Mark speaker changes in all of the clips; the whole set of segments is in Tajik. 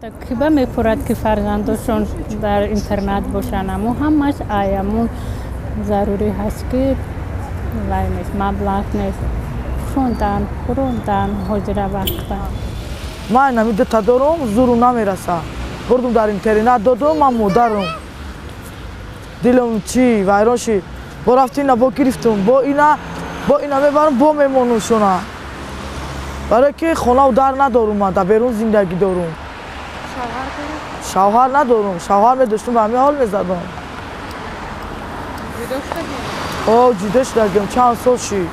Speaker 1: Киба мепурад, ки фарзандошон дар интернат бошанд? Аммо ҳамаш аямун зарурӣ ҳаст, ки вай нест, маблағ нест, пӯшондан, хӯрондан ҳозира вақта.
Speaker 2: Ман инами дута дорум, зуру намераса. Бурдум, дар интернат додум. Ман модарум, дилам чӣ вайрон шид. Бо рафти ина бо гирифтум, бо ина мебарам, бо мемонумшона, барое ки хонаву дар надорум. Ман дар берун зиндагӣ дорум, шавҳар надорум. Шавҳар медоштум, ба ҳамин ҳол мезадам. О, ҷудо шудагим, чанд сол шид.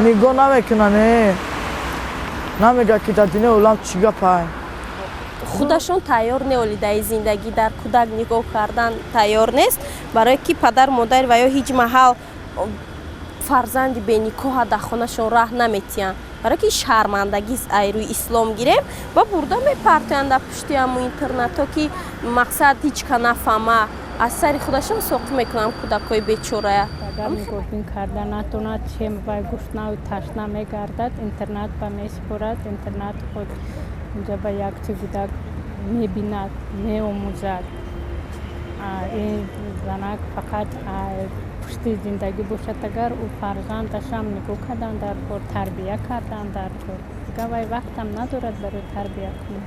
Speaker 2: Нигоҳ намекуна, не, намега, ки дар дини олам чӣ гапай.
Speaker 3: Худашон тайёр не, олидаи зиндагӣ дар кӯдак нигоҳ кардан тайёр нест, барое ки падар модар ва ё ҳеҷ маҳал фарзанди беникоҳа дар хонашон раҳ наметиҳанд, барое ки шармандагист. Ай рӯи ислом гирем, ба бурда мепартоянд дар пушти ҳамун интернатҳо, ки мақсад ҳеҷ ка нафаҳма, аз сари худашон соқӣ мекунанд кӯдакҳои бечорая.
Speaker 1: Агар нигоҳбин карда натонад, чем вай гушнаву ташна мегардад, интернат ба месупорад. Интернат худ инҷа ба як чи кӯдак мебинад, меомӯзад. Ин занак фақат пушти зиндагӣ бошад, агар ӯ фарзандашам нигоҳ кардан дар кор, тарбия кардан дар кор, дигар вай вақтам надорад барои тарбия кунӣ.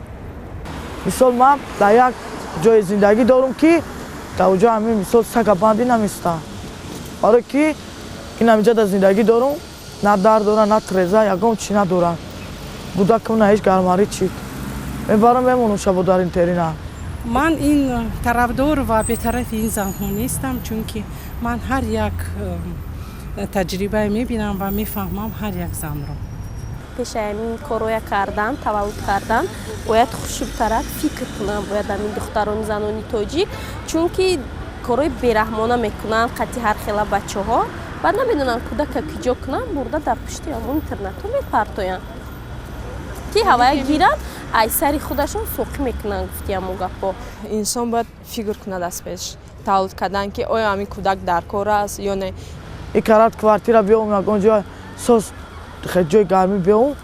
Speaker 2: Мисол, ман дар як ҷои зиндагӣ дорум, ки дар оҷо ҳамин, мисол, сага бандӣ наместа, барое ки ин ҳаминҷа дар зиндагӣ дорум, на дар дора, на треза, ягон чӣ надорад. Кӯдакам на ҳеҷ гармарӣ чид, мебарам, мемонам шабо дар интернат.
Speaker 4: Ман ин тарафдор ва бетарафи ин занҳо нестам, чунки ман ҳар як таҷрибае мебинам ва мефаҳмам ҳар як занро.
Speaker 3: Пешаи ҳамин корҳоя кардан, таваллуд кардан, бояд хушубтарак фикр кунанд, бояд ҳамин духтарони занони тоҷик, чунки корҳои бераҳмона мекунанд қати ҳар хела бачаҳо. Баъд намедонанд кӯдака киҷо кунанд, бурда дар пушти ҳамон интернатҳо мепартоянд, ки ҳавая гиранд, ай сари худашон соқӣ мекунанд, гуфти ҳамон гапҳо.
Speaker 5: Инсон бояд фикр кунад аз пеш таваллуд кардан, ки оё ҳамин кӯдак дар кор аст ё не.
Speaker 2: И карат квартира биём, ягон ҷой соз, ҷои гармӣ биём,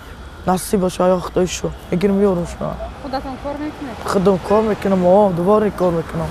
Speaker 2: насиб боша, ё худои шо, мегирам, меёрам шуна.
Speaker 6: Худатон кор мекунед?
Speaker 2: Худам кор мекунам, о, дворник кор мекунам.